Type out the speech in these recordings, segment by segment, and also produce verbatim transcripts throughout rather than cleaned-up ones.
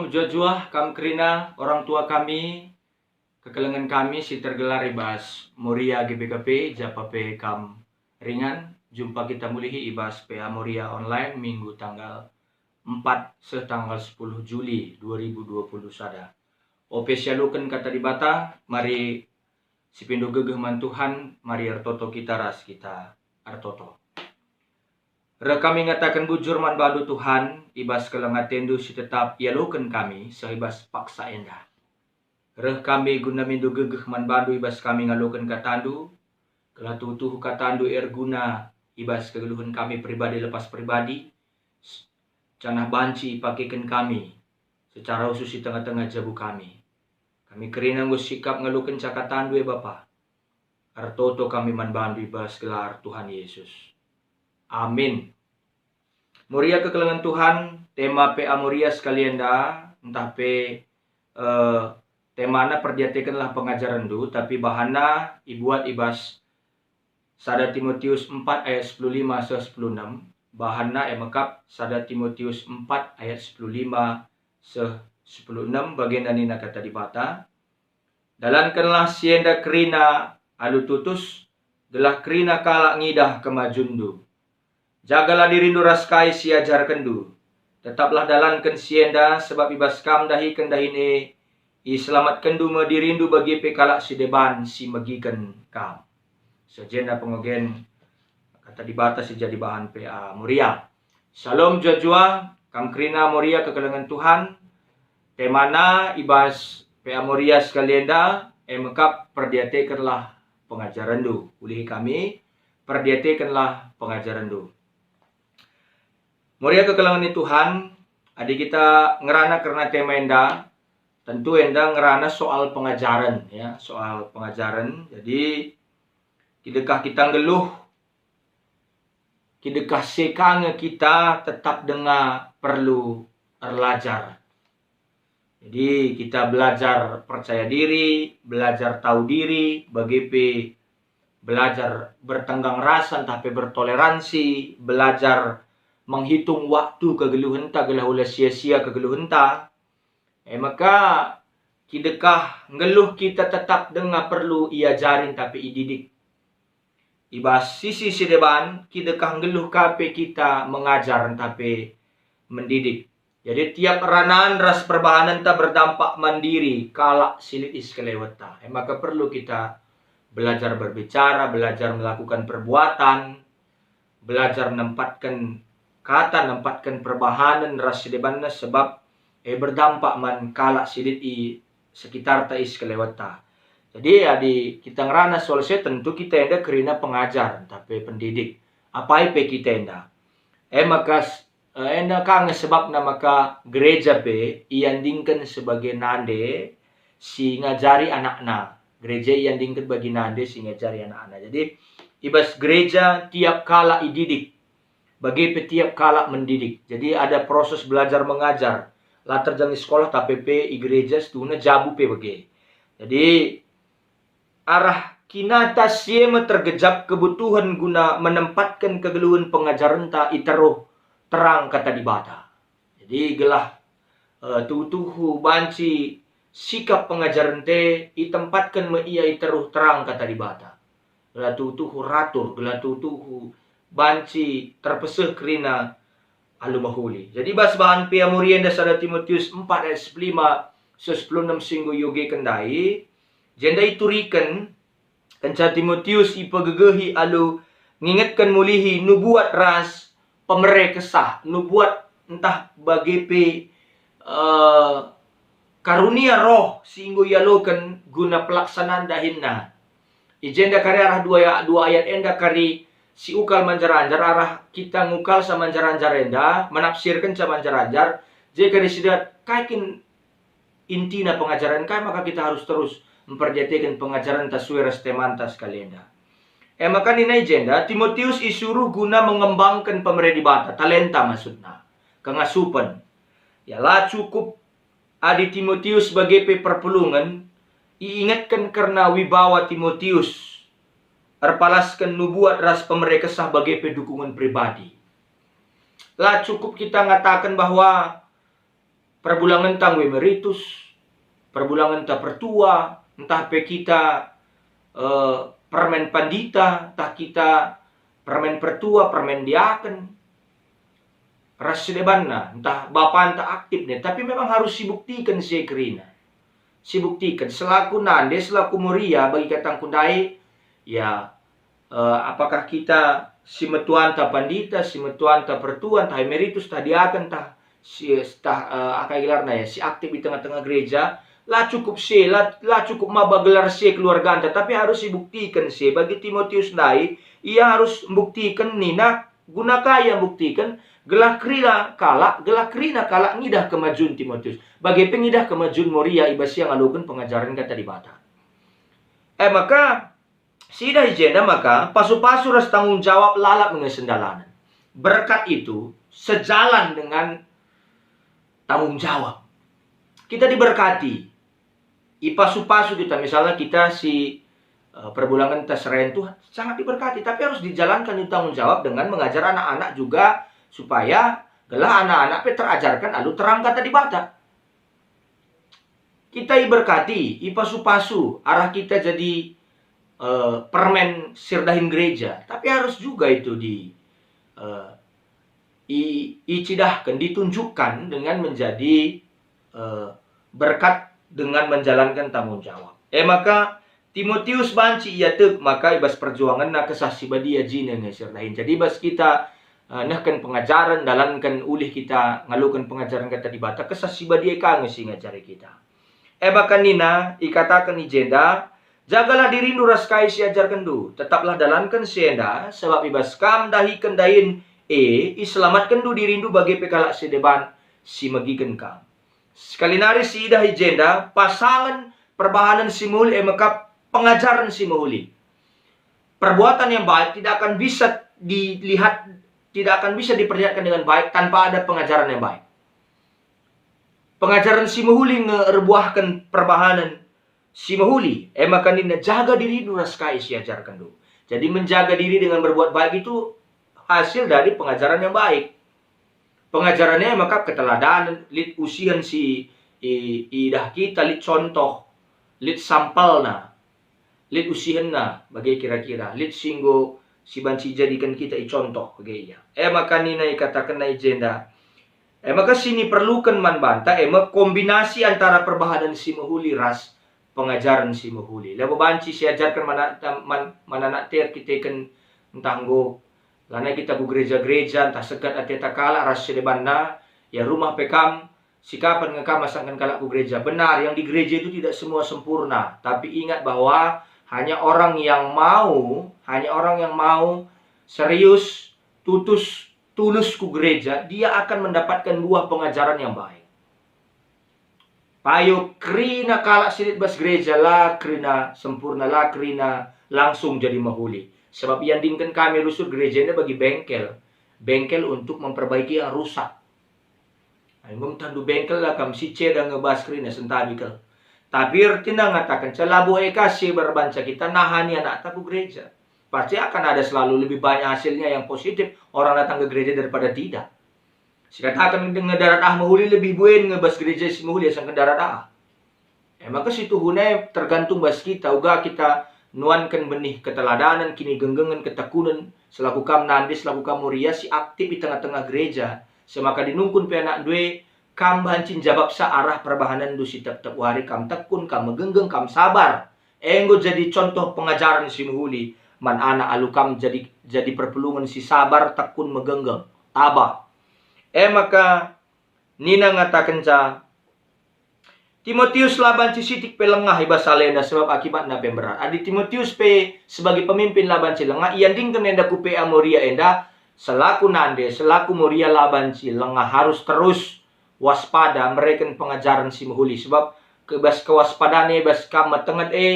Juah-juah kam kerina orang tua kami, kekelengen kami si tergelar i bas Moria G B K P, japa pe kam ringan, jumpa kita mulihi i bas P A Moria Online, Minggu tanggal empat seh tanggal sepuluh Juli dua ribu dua puluh sada. Ope sialoken Kata Dibata, mari sipindo gegeh man Tuhan, mari ertoto kita ras kita ertoto. Reh kami ngataken bujur man bandu Tuhan, i bas keleng atendu si tetap ialoken kami seh i bas paksa enda. Reh kami guna mindo gegeh man bandu i bas kami ngaloken katandu, gelah tuhu-tuhu katandu erguna i bas kegeluhen kami pribadi lepas pribadi, s-, janah banci ipakeken kami secara khusus i tengah-tengah jabu kami. Kami kerina enggo sikap ngaloken cakatandu, e Bapa. Ertoto kami man bandu i bas gelar Tuhan Yesus. Amin. Moria kekelengen Tuhan, tema P A Moria sekali enda, ntah pe, eh, temana perdiatekenlah pengajarenndu, tapi bahanna ibuat i bas sada Timotius empat ayat sepuluh lima seh sepuluh enam, bahanna e mekap sada Timotius empat ayat sepuluh lima seh sepuluh enam, bagenda nina Kata Dibata, "Dalankenlah si enda kerina alu tutus, gelah kerina kalak ngidah kemajunndu. Jagalah dirindu ras kai si iajarkenndu. Tetaplah dalanken si enda, sebab i bas kam ndahiken dahin e, iselamatkendu me dirindu bagi pe kalak si deban si megiken kam." Seh jenda pengogen Kata Dibata si jadi bahan P A Moria. Shalom juah-juah, kam kerina Moria kekelengen Tuhan. Temana i bas P A Moria sekali enda, e mekap perdiatekenlah pengajarenndu. Ulihi kami, perdiatekenlah pengajarenndu. Moria kekelengen Tuhan, adi kita ngerana kerna tema enda, tentu enda ngerana soal pengajaren, ya, soal pengajaren. Jadi, kidekah kita nggeluh, kidekah seh ka nge kita tetap denga perlu erlajar. Jadi, kita belajar percaya diri, belajar tahu diri, bage pe belajar bertenggang rasa ntah pe bertoleransi, belajar menghitung waktu kegeluhenta gelah ula sia-sia kegeluhenta. E maka, kidekah nggeluh kita tetap denga perlu iajari ntah pe ididik. I bas sisi si deban, kidekah nggeluh ka pe kita mengajar ntah pe mendidik. Jadi, tiap ranan ras perbahanenta berdampak man diri kalak si lit i sekelewetta. E maka perlu kita belajar berbicara, belajar melakukan perbuatan, belajar nempatken kata, nempatken perbahanen ras si debanna, sebab e berdampak man kalak si lit i sekitarta i sekelewetta. Jadi, adi kita ngerana soal si e, tentu kita enda kerina pengajar ntah pe pendidik. Apai pe kita enda. E maka s-, e, enda ka nge sebabna maka gereja pe iandingken sebagai nande si ngajari anakna. Gereja iandingken bagi nande si ngajari anakna. Jadi, i bas gereja tiap kalak ididik, bage pe tiap kalak mendidik. Jadi, ada proses belajar mengajar. La terjang i sekolah, tapi pe i gereja, situhuna jabu pe bage. Jadi, arah kinata si e me tergejap kebutuhen guna menempatken kegeluhen pengajarenta i teruh terang Kata Dibata. Jadi, gelah, eh, tuhu-tuhu banci sikap pengajarenta e itempatken me ia i teruh terang Kata Dibata. Gelah tuhu-tuhu ratur, gelah tuhu-tuhu banci terpeseh kerina alu mehuli. Jadi, bas bahan P A Moria enda sada Timotius empat ayat sepuluh lima seh sepuluh enam si enggo iogeken ndai, jenda ituriken kenca Timotius ipegegehi alu ngingetken mulihi nubuat ras pemere kesah, nubuat ntah bage pe, eh, karunia Roh si enggo ialoken guna pelaksanaan dahinna. I jenda kari arah dua, dua ayat enda kari si ukal manjar-anjar, arah kita ngukalsa manjar-anjar enda, menafsirkenca manjar-anjar, je kari sida kai kin intina pengajaren, kai maka kita harus terus mperdiateken pengajarenta sue ras temanta sekali enda. E maka nina i jenda, Timotius isuruh guna mengembangken pemere Dibata, talenta maksudna, kengasupen. Ya, la cukup adi Timotius bage pe perpulungen, iingetken kerna wibawa Timotius, erpalasken nubuat ras pemere kesah bage pe dukungen pribadi. La cukup kita ngataken bahwa Perbulangenta enggo emeritus, perbulangenta pertua, ntah pe kita, eh, permen pandita, ntah kita permen pertua, permen diaken, ras si debanna, ntah bapanta aktif nin, tapi memang harus sibuktiken si e kerina. Sibuktiken selaku nande, selaku Moria bagi katangku ndai, ya, eh, apakah kita si metuanta pandita, si metuanta pertua, ntah emeritus, ntah diaken, ntah si, ntah, eh, aka gelarna ya, si aktif i tengah-tengah gereja, la cukup si e, la, la cukup maba gelar si e keluarganta, tapi harus sibuktiken si e. Bagi Timotius ndai, ia harus mbuktiken nina guna kai ia mbuktiken, gelah kerina kalak, gelah kerina kalak ngidah kemajun Timotius, bage pe ngidah kemajun Moria i bas ia ngaloken pengajaren Kata Dibata. E maka, siidah i jenda maka pasu-pasu ras tanggung jawab lalap nge sendalanen. Berkat itu sejalan dengan tanggung jawab. Kita diberkati, ipasu-pasu kita, misalnya kita si, eh, perbulangenta serayan Tuhan, sangat diberkati, tapi harus dijalankan itu tanggung jawab dengan mengajar anak-anak juga, supaya gelah anak-anak pe terajarken alu terang Kata Dibata. Kita iberkati, ipasu-pasu, arah kita jadi, eh, permen si erdahin gereja, tapi harus juga itu di, eh, i-, icidahken, ditunjukkan dengan menjadi, eh, berkat dengan menjalankan tanggung jawab. E maka, Timotius banci ia tek maka i bas perjuangenna Kesah Si Badia jine nge si erdahin. Jadi, i bas kita, eh, nehken pengajaren, dalanken ulih kita ngaloken pengajaren Kata Dibata, Kesah Si Badia ka nge si ngajari kita. E maka nina, ikataken i jenda, "Jagalah dirindu ras kai si ajarkenndu, tetaplah dalanken si enda, sabap i bas kam ndahiken dahin e, iselamatkendu dirindu bage pe kalak si deban si megiken kam." Sekali nari siidah i jenda, pasangen perbahanen si mehuli e mekap pengajaren si mehuli. Perbuatan yang baik tidak akan bisa dilihat, tidak akan bisa diperlihatkan dengan baik tanpa ada pengajaren yang baik. Pengajaren si mehuli nge erbuahken perbahanen si mehuli, e maka nina, "Jaga dirindu ras kai si ajarkenndu." Jadi, menjaga diri dengan berbuat baik itu hasil dari pengajaren yang baik. Pengajarenna e maka keteladanen, lit usihen si i-, idah kita, lit contoh, lit sampelna, lit usihenna, bage kira-kira, lit si enggo si banci jadiken kita i contoh, bage ia. E maka nina ikatakenna i jenda, e maka si niperluken man banta, e me kombinasi antara perbahanen si mehuli ras pengajaren si mehuli. Labo banci siajarken man, man, man anak ter kiteken ntah enggo lanai kita ku gereja-gereja, ntah segat ateta kalak ras si debanna, ya rumah pe kam, sikapen nge kam asangken kalak ku gereja. Benar, yang di gereja itu tidak semua sempurna, tapi ingat bahwa hanya orang yang mau, hanya orang yang mau serius, tutus, tulus ku gereja, dia akan mendapatkan buah pengajaran yang baik. Payo kerina kalak si lit bas gereja la kerina sempurna, la kerina langsung jadi mehuli. Sebab iandingken kami rusur gereja enda bagi bengkel, bengkel untuk memperbaiki yang rusak. Enggo tandu bengkel la kam si ceda nge bas kerina sentabi kal. Tapi ertina ngatakenca labo e ka si erbanca kita nahani anakta ku gereja. Pasti akan ada selalu lebih banyak hasilnya yang positif orang datang ke gereja daripada tidak. Sikataken nge darat ah mehuli lebih buen nge bas gereja si mehuli asangken darat ah. E maka situhuna e tergantung bas kita, uga kita nuanken benih keteladanen, kinigenggengen, ketekunen, selaku kam nande, selaku kam Moria si aktif i tengah-tengah gereja. Semaka dinungkun pe anakndu e, kam banci njabapsa arah perbahanenndu si tep-tep wari, kam tekun, kam megenggeng, kam sabar. Enggo jadi contoh pengajaren si mehuli man anak alu kam jadi, jadi perpulungen si sabar, tekun, megenggeng, tabah. E maka nina ngatakenca, Timotius la banci sitik pe lengah i bas alena, sebab akibatna pe mberat. Adi Timotius pe sebagai pemimpin la banci lengah, iandingken enda ku P A Moria enda, selaku nande, selaku Moria la banci lengah, harus terus waspada mereken pengajaren si mehuli, sebab ke bas kewaspadan e bas kam metenget e,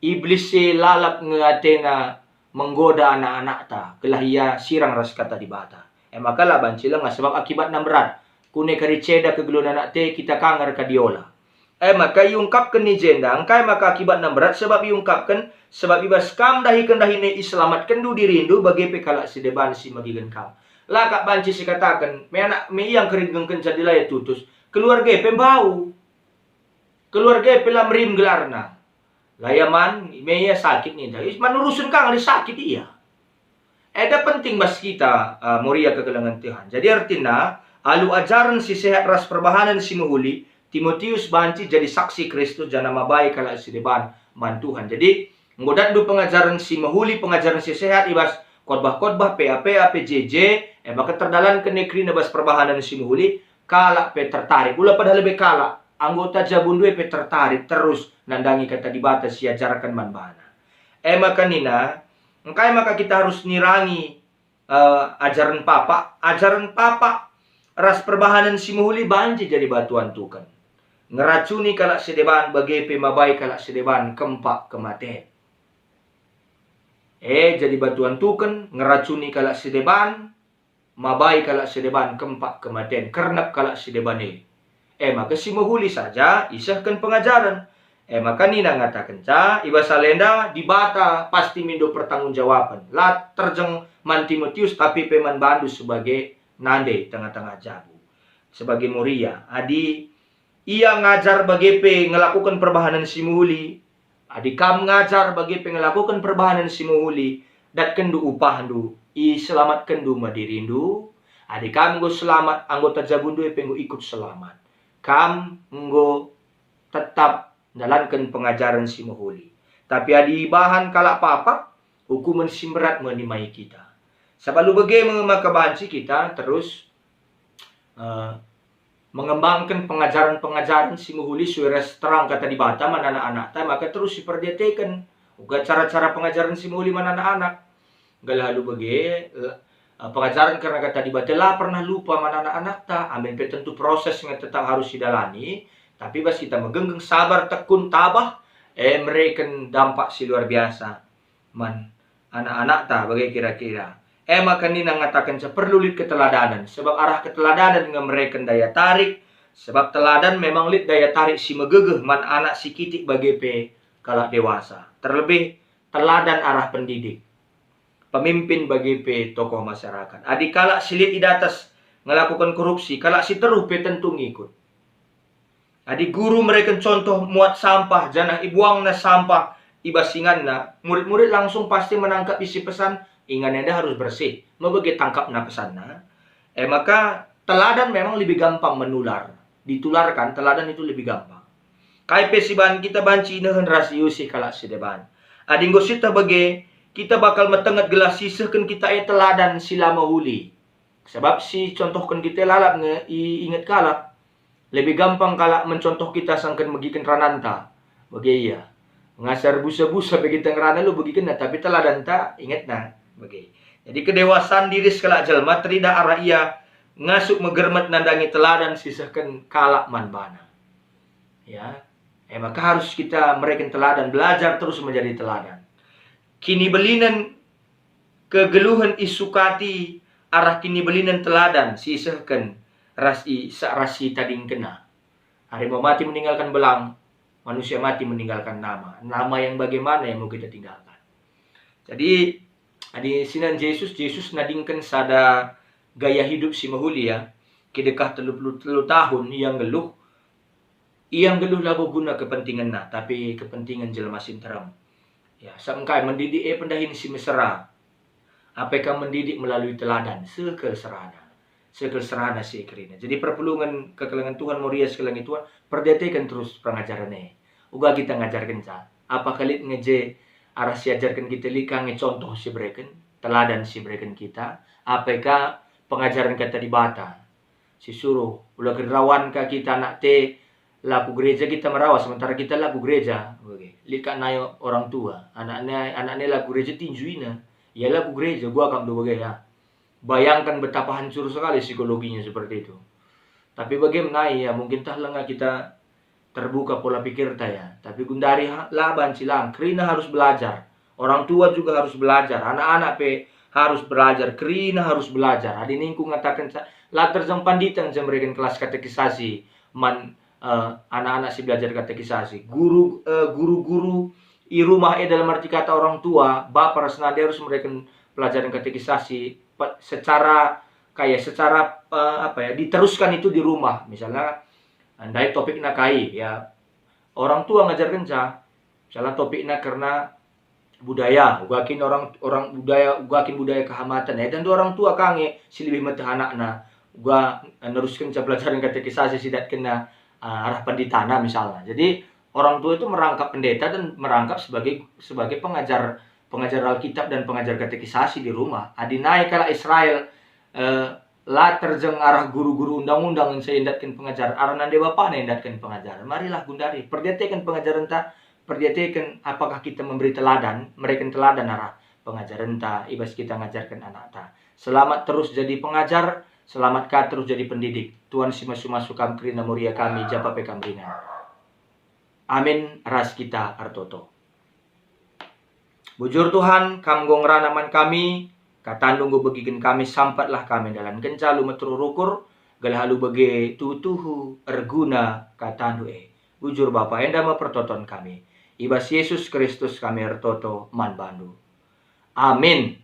Iblis si lalap nge atena menggoda anak-anakta, gelah ia sirang ras Kata Dibata. E maka la banci lengah, sebab akibatna mberat. Kune kari ceda kegeluhen anakta e, kita ka nge erkadiola. E maka iungkapken i jenda, engkai maka akibatna mberat, sebab iungkapken, sebab i bas kam ndahiken dahin e iselamatkendu dirindu, bage pe kalak si deban si megiken kam. La kap banci sikataken, me anak, me ia ngkeringgengken jadi la ia tutus. Keluarga pe mbau. Keluarga pe la merim gelarna. La ia man, me ia sakit ninta. Is man urusen kang ada sakit ia. Eda penting bas kita, uh, Moria kekelengen Tuhan. Jadi ertina, alu ajaren si sehat ras perbahanen si mehuli, Timotius banci jadi saksi Kristus janah mabai kalak si deban man Tuhan. Jadi, enggo datndu pengajaren si mehuli, pengajaren si sehat i bas khotbah-khotbah, P A P A, P J J, e maka terdalanken ia kerina bas perbahanen si mehuli, kalak pe tertarik. Ula pada lebe kalak, anggota jabundu e pe tertarik terus nandangi Kata Dibata si ajarken man bana. E maka nina, engkai maka kita harus nirangi, eh, ajaren papa? Ajaren papa ras perbahanen si mehuli banci jadi batuan tuken. Ngeracuni kalak si deban bage pe mabai kalak si deban kempak kematen. E, jadi batuan tuken, ngeracuni kalak si deban, mabai kalak si deban kempak kematen, kernep kalak si deban e. E maka si mehuli saja isehken pengajaren. E maka nina ngatakenca, i bas alenda Dibata pasti mindo pertanggungjawaben. La terjeng man Timotius, tapi pe man bandu sebagai nande tengah-tengah jabu, sebagai Moria. Adi ia ngajar bage pe ngelakuken perbahanen si mehuli, adi kam ngajar bage pe ngelakuken perbahanen si mehuli, datkenndu upahndu, iselamatkendu me dirindu. Adi kam enggo selamat, anggota jabundu e pe enggo ikut selamat. Kam enggo tetap ndalanken pengajaren si mehuli. Tapi adi ibahan kalak papa, ukumen si mberat me nimai kita. Sabap alu bage me maka banci kita terus, eh, mengembangken pengajaren-pengajaren si mehuli sue ras terang Kata Dibata man anak-anakta, maka terus siperdiateken uga cara-cara pengajaren si mehuli man anak-anak. Gelah alu bage, eh, pengajaren kerna Kata Dibata la pernah lupa man anak-anakta, amin pe tentu proses nge tetap harus idalani, tapi bas kita megenggeng sabar, tekun, tabah, e mereken dampak si luar biasa man anak-anakta bage kira-kira. E maka nina ngatakenca perlu lit keteladanen, sebab arah keteladanen nge mereken daya tarik, sebab teladan memang lit daya tarik si megegeh man anak si kitik bage pe kalak dewasa. Terlebih teladan arah pendidik, pemimpin bage pe tokoh masyarakat. Adi kalak si lit i datas ngelakuken korupsi, kalak si teruh pe tentu ngikut. Adi guru mereken contoh muat sampah janah ibuangna sampah i bas inganna, murid-murid langsung pasti menangkap isi pesan, ingan enda harus bersih. Mebege tangkapna pesanna. E maka, teladan memang lebih gampang menular. Ditularkan, teladan itu lebih gampang. Kai pe si bahan kita banci inehen ras iusih kalak si deban. Adi enggo sieteh bage, kita bakal metenget gelah sisehken kita e teladan si la mehuli. Sabap si contohken kita lalap nge iinget kalak. Lebih gampang kalak mencontoh kita sangken megiken rananta. Bage ia. Ngajar busa-busa pe kita ngerana lu begikenna, tapi teladanta ingetna. Bage. Jadi kedewasaan diri sekalak jelma teridah arah ia ngasup megermet nandangi teladan sisehken kalak man bana. Ya. E maka harus kita mereken teladan, belajar terus menjadi teladan. Kinibelinen kegeluhen isukati arah kinibelinen teladan si isehken ras i, ras si tadingkenna. Harimau mati meninggalkan belang, manusia mati meninggalkan nama. Nama yang bagaimana yang mau kita tinggalkan? Jadi, adi sinan Jesus, Jesus nadingken sada gaya hidup si mehuli, ya. Kidekah telu puluh telu tahun ia nggeluh, ia nggeluh labo guna kepentingenna, tapi kepentingan jelma si nterem. Ya, sabap engkai mendidik e pendahin si mesera. Apai ka mendidik melalui teladan, seh kal serana. Seh kal serana si kerina. Jadi perpulungen kekelengen Tuhan, Moria si kekelengen Tuhan, perdiateken terus pengajaren e. Uga kita ngajarkenca. Apa ka lit nge je arah si ajarken kita, lit ka nge contoh si bereken, teladan si bereken kita, apai ka pengajaren Kata Dibata. Si suruh, ula kin rawan ka kita anak te la ku gereja kita merawa, sementara kita la ku gereja. Oke. Lit ka nai orang tua, anaknya, anaknya la ku gereja tinjuina. Ya la ku gereja, gua kam tu bage ya. Bayangkan betapa hancur sekali psikologinya seperti itu. Tapi bage menai ya, mungkin tah lenga kita terbuka pola pikirta ya. Tapi gundari ha-, la banci lang, kerina harus belajar. Orang tua juga harus belajar, anak-anak pe harus belajar, kerina harus belajar. Adi ningku ngataken sa-, la terjeng pandita nge mereken kelas katekisasi man, eh, anak-anak si belajar katekisasi. Guru, eh, guru-guru i rumah e dalam arti kata orang tua, bapa ras nande harus mereken pelajaran katekisasi pe-, secara kaya secara, eh, apa ya, diteruskan itu di rumah. Misalnya, Ndai topikna kai, ya. Orang tua ngajarkenca, misalna topikna kerna budaya, uga kin orang, orang budaya, uga kin budaya kehamaten. Ya, tentu orang tua ka nge si lebih meteh anakna, uga, eh, neruskenca pelajaran katekisasi si idatkenna, eh, arah penditana misalna. Jadi, orang tua itu merangkap pendeta dan merangkap sebagai, sebagai pengajar, pengajar Alkitab dan pengajar katekisasi di rumah. Adi nai kalak Israel, eh, la terjeng arah guru-guru undang-undang si idatken pengajar, arah nande bapana idatken pengajar. Marilah gundari, perdiateken pengajarenta, perdiateken apakah kita memberi teladan, mereken teladan arah pengajarenta, i bas kita ngajarken anakta. Selamat terus jadi pengajar, selamat ka terus jadi pendidik. Tuhan si masu-masu kam kerina, muria kami, japa pe kam ringan. Amin, ras kita ertoto. Bujur Tuhan, Kam enggo ngerana man kami, KataNdu enggo begiken kami, sampatlah kami ndalankenca alu meteruk rukur, gelah alu bage tuhu-tuhu erguna KataNdu e. Bujur Bapa, enda me pertoton kami. I bas Yesus Kristus kami ertoto man baNdu. Amin.